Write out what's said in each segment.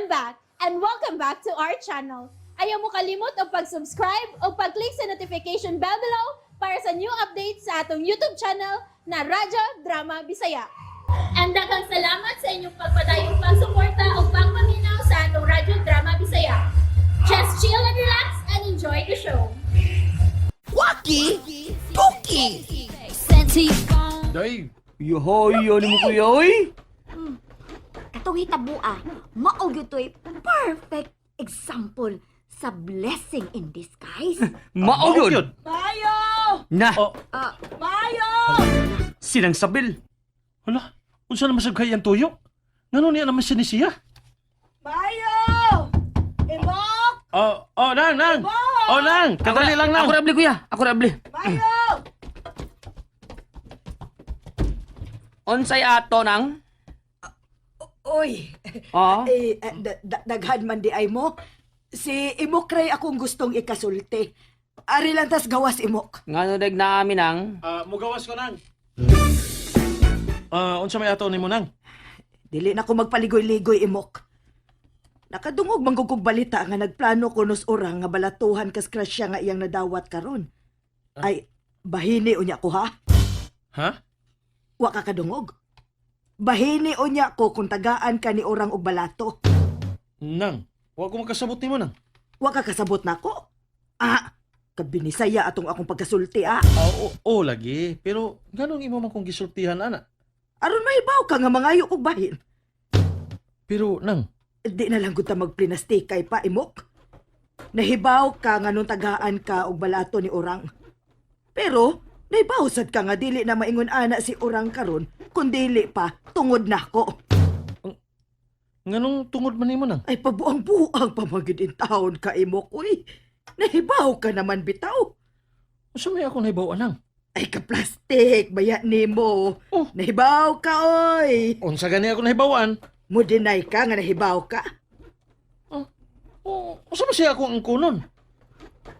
I'm back and welcome back to our channel. Ayaw mo kalimot og pag-subscribe o pag-click sa notification bell below para sa new updates sa atong YouTube channel na Radyo Drama Bisaya. And daghang salamat sa inyong pagpadayong pagsuporta o pagpaminaw sa atong Radyo Drama Bisaya. Just chill and relax and enjoy the show. Waki Toki. Day, Yohoy, ano mo kuya, oy? Katong hitabua, mao gyud to'y perfect example sa blessing in disguise. Mao yun. Mayo! Na, Oh, Mayo! sinang sabil. hala, unsa naman sad kay ang tuyo? Ngano niya naman siya ni siya? Mayo! Imok! Oh, oh, nang, nang. Oh, nang, kadali lang nang. Ako ra abli, kuya. Ako ra abli. Mayo! Unsay ato nang? Oy, Oh. eh, daghan man di ay mo. Si Imok ray akong gustong ikasulti. Ari lang tas gawas Imok. Ngano dag naami nang? Ah, mugawas ko nang. Ah, unsa may ato nimo nang? Dili na ko magpaligoy-ligoy Imok. Nakadungog man gud kog balita nga nagplano ko nos orang nga balatuhan kas krasya nga iyang nadawat karon. Ay, bahini unya ko ha. Ha? Wa ka kadungog. Bahini unya ko kung tagaan ka ni orang og balato. Nang, wa ko makasabot nimo nang. Wa ka kasabot nako. Ah, kabinisaya atong akong pagkasulti ah. Ah, oo, oo, lagi, pero nganong imo man kong gisultihan ana? Aron mahibaw ka nga mangayo og bahin. Pero nang, Di na lang gud ta magplinastikay pa imok. Nahibaw ka nga nung tagaan ka og balato ni orang. Pero nahibaw sad ka nga dili na maingon ana si orang karon kun dili pa tungod nako. Nganong tungod man nimo nang? Ay pabuang-buang pa magyud in taon ka imok uy. Nahibaw ka naman bitaw. Unsa may ako nahibaw nang? Ay ka-plastic, baya nimo. Oh. Nahibaw ka oy. Unsa gani ako nahibawan? Mo deny ka nga nahibaw ka. Oh, unsa man siya ako ang kunon?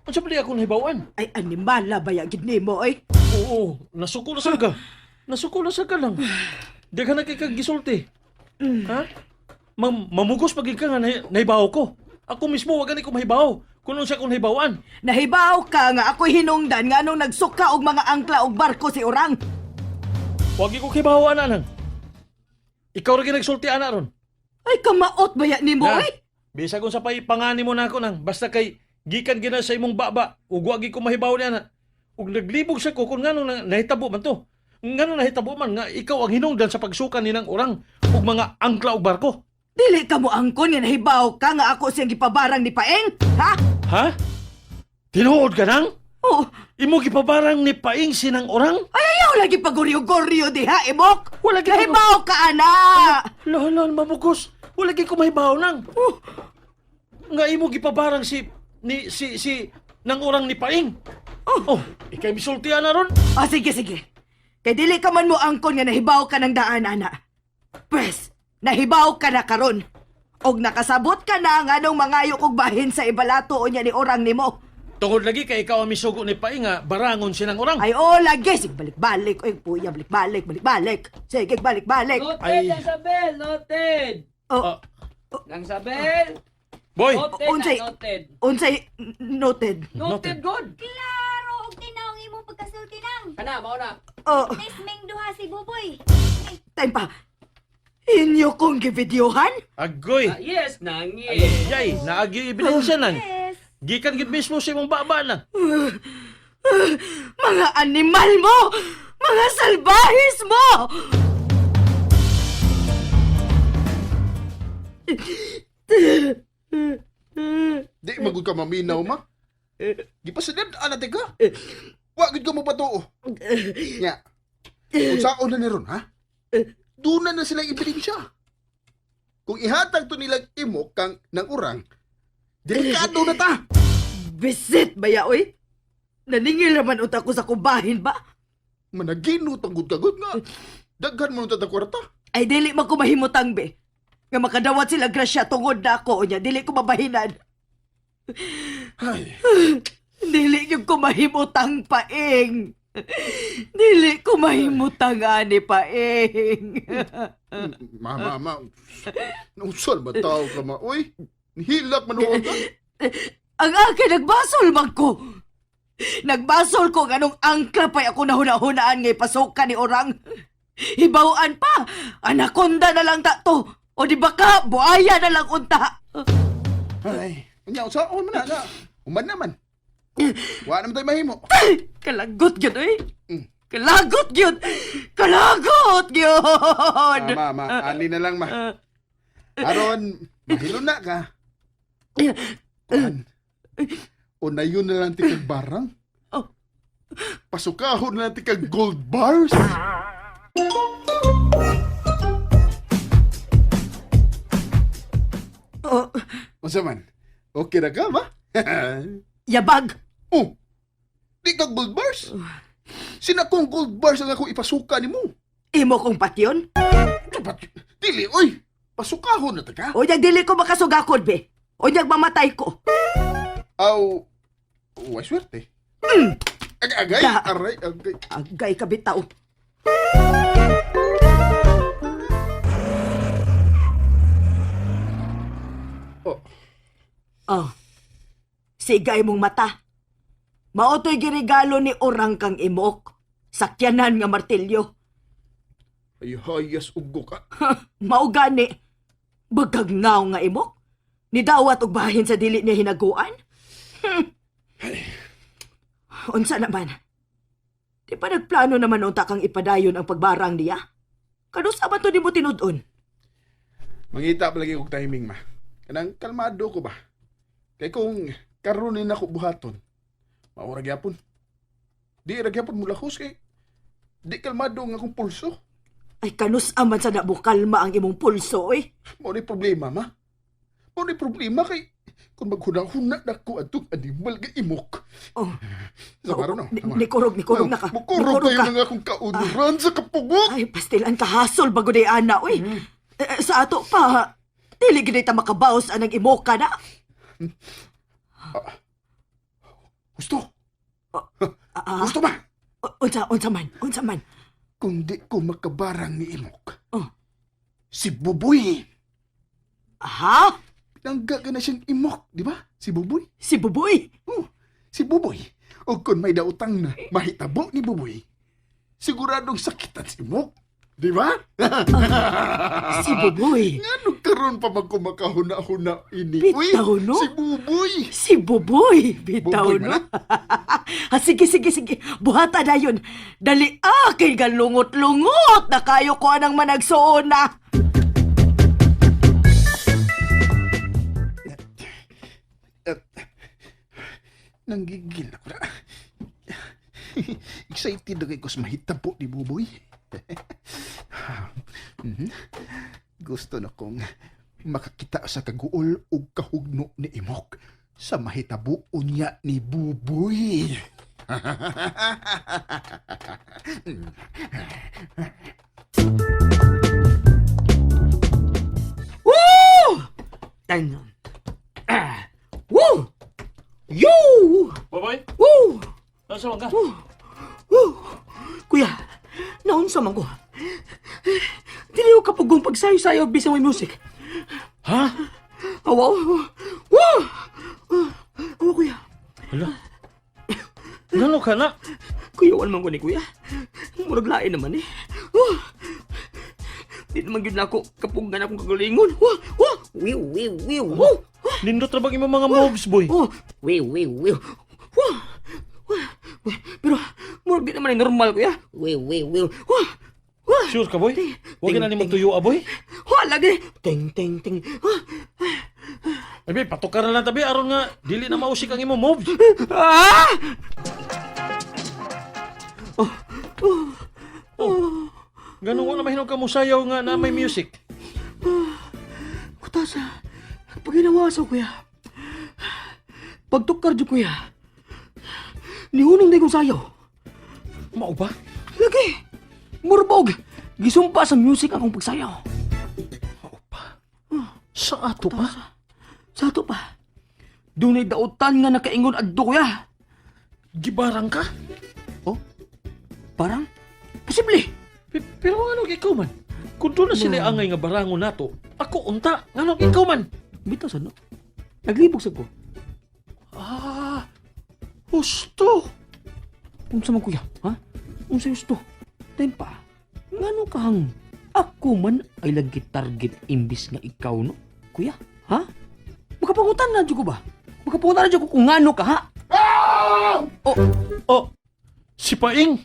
Unsa man di ako nahibawan? Ay animala baya gid nimo oy. Oo, nasuko na sad ka. Nasuko na sad ka lang. Di ka na kay kag gisulti. Ha? Mamugos pag ka nga nahibaw ko. Ako mismo wa gani ko mahibaw. Kung unsa akong nahibawan. Nahibaw ka nga ako'y hinungdan nga nung nagsuka og mga angkla og barko si Orang. Wa gyud ko kibaw ana nang. Ikaw ra gyud nagsulti ana ron. Ay kamaot baya nimo Na, oy. Bisag unsa pa ipangani mo nako nang basta kay gikan gina sa imong baba ug wa gyud ko mahibaw niya na. Ug naglibog sa ko kung ngano nahitabo man to. Ngano nahitabo man nga ikaw ang hinungdan sa pagsuka ni nang orang ug mga angkla og barko. Dili ka mo angkon nga nahibaw ka nga ako siyang gipabarang ni Paeng. Ha? Ha? Tinuod ka nang? Oh, Imo gipabarang ni Paing sinang orang? ay ayaw lagi paguryo-guryo diha imok. Wala gyud Nahibaw ka ana. Lolo, mamugos. Wala gyud ko mahibaw nang. Oh, Nga imo gipabarang si ni si si nang orang ni Paing. Oh, ikay misultian na ron. Ah, sige, sige. Kay dili ka man mo angkon nga nahibaw ka ng daan, ana. Pwes, nahibaw ka na karon. Og nakasabot ka na nga nung mangayo kog bahin sa ibalato o niya ni orang nimo. Tungod lagi kay ikaw ang misugo ni Paing nga barangon sinang orang. Ay, oh, lagi. Sige, balik-balik. Oy, puya, balik-balik, balik-balik. Sige, balik-balik. Noted, Ay. Lang Sabel, noted. Oh, Ah, Lang Sabel, boy, noted, Unsay- noted. unsay noted. Noted good. Klaro og tinaw ang imong pagkasulti nang. Kana, mao na. Oh, Tisming duha si Buboy. time pa. Inyo kong givideohan? Agoy. Ah, yes, nang yes. Yay, naagi ebidensya nang. Yes. Gikan gid mismo sa imong baba na. Mga animal mo! Mga salbahis mo! Di magud ka maminaw ma. Gipasidad ana ka. Wa gud ka mo patuo. Nya. Unsaon na ni ron ha? Duna na sila ebidensya. Kung ihatag to nilang imo kang nang urang, delikado na ta. Bisit ba ya, oy? Naningil naman uta ko sa kubahin ba? Managino tanggod kagod nga. Daghan mo nung kwarta. Ay, dili man ko mahimutang be. Nga makadawat sila grasya tungod na ako niya, dili ko mabahinan. Ay, Dili yung ko mahimutang paing. Dili ko mahimutang ani Paeng. Ma, ma, ma. Nausal ba tao ka, ma? Uy, nihilak man ka. Ang akin nagbasol man ko. Nagbasol ko nganong angkla pa'y ako nahuna-hunaan ngay pasukan ni Orang. Hibawaan pa, anakonda na lang ta to. O di baka, buaya na lang unta. Ay, unya, unsaon man na, na. Human naman. Wa naman tayo mahimo. Kalagot gyud oy. Kalagot gyud. Kalagot gyud. Ma, ma, ani na lang, ma. Aron, mahilo na ka. Kuan. Unayon na lang tikag barang. Oh. Pasukahon na lang tikag gold bars. Oh, Unsa man? Okay ra ka, ma? yabag. Oh, di ka gold bars? Sina kong gold bars ang ako ipasuka nimo. Imo kong patyon. Dapat, dili, oy! Pasukahon na ta ka. Unyag dili ko makasugakod be. Unyag mamatay ko. Aw, way swerte. Agay, agay, Da. aray, agay. Agay ka bitaw. Oh, Oh. Sigay mong mata. Maotoy giregalo ni Orang kang imok. Sakyanan nga martilyo. ay hayas ugo ka. Mao gani. Bagagnaw nga imok. Nidawat og bahin sa dili niya hinaguan. Unsa naman? Di pa nagplano naman unta kang ipadayon ang pagbarang niya? Kanusa man to nimo tinud-on? Mangita pa lagi kog timing, ma. Kanang kalmado ko ba? Kay kung karon ni nako buhaton, maura gyapon. Di ra gyapon mulahos kay di kalmado ang akong pulso. Ay kanus aman sa nabo kalma ang imong pulso eh. Mao ni problema, ma. Mao ni problema kay kung maghuna-huna na ko atong animal nga imok. Oh. Sa karon no. Ni nikurog na ka. Mukurog Nikurog kayo ka. Ah. ng akong kaunuran sa kapugot. Ay, pastilan ka hasol bago day ana, uy. Eh, sa ato pa, dili gid ta makabaos anang imoka na. Gusto. Ah, Gusto ba? unsa unsa man, unsa man. Kung di ko makabarang ni imok. Oh. Si Buboy. Ha? Pinangga ka na siyang imok, di ba? Si Buboy. Si Buboy. Oh, si Buboy. O kung may dautang na mahitabo ni Buboy, siguradong sakitan si Imok. Di ba? Si Buboy. Ngano karon pa man ko makahuna-huna ini? Uy, Bitaw, no? Si Buboy. Si Buboy. Bitaw Buboy no. man, ah, sige, sige, sige. Buhata dayon. Dali ah, kay galungot-lungot na kayo ko anang managsuon na. Nanggigil ako na. Excited na kay ko sa mahitabo ni Buboy. Mhm. Gusto na kong makakita sa kaguol o kahugno ni Imok sa mahitabo unya ni Buboy. Woo! Tan. Ah. Woo! Yo! Boboy, Woo! nasa man ka? Woo! Kuya, naunsa man ko. Dili ko kapugong pagsayo-sayo bisan may music. Ha? Awa, awa. Woo! Awa, kuya. Hala. Ngano ka na? Kuya, man ko ni kuya. Murag lain naman eh. Oh. Di naman gyud na ako kapugnan akong kagalingon. Woo! Woo! Wiw, wiw, wiw. Woo! Nindot ra bang imong mga moves, boy? Oh! Wiw, wiw, wiw. Woo! Woo! Woo! Pero, Murag di naman ay normal kuya. Wiw, wiw, wiw. woo! Woo! Sure ka, boy? Huwag na nimo tuyo, ah, boy. Wala lagi. Ting, ting, ting. Ah! Ay, be, patukar na lang tabi aron nga dili na mausik ang imong moves. Ah! Oh. Ganun wala mahinog ka musayaw nga na may music. Kutasa, pag ginawa sa kuya, pagtukar dyan kuya, nihunong na kong sayaw. Mao ba? Lagi. Murbog. Gisumpa sa music akong pagsayaw. Mao pa. Sa ato pa? Sa ato pa. Dunay dautan nga nakaingon adto kuya. Gibarang ka? Oh, Parang posible. Pero nganong ikaw man? Kung doon na sila angay nga barangon nato, ako unta. Nganong ikaw man? Bitaw sa no. Naglibog sa ko. Ah, husto. Unsa man kuya, ha? Unsa gusto? Time pa. Ngano kang ako man ay lagi target imbis nga ikaw no? Kuya, ha? Makapangutan na jud ko ba? Makapangutan na jud ko kung ngano ka ha? Oh, oh, si Paing.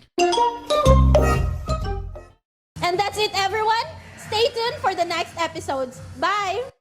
And that's it, everyone. Stay tuned for the next episodes. Bye!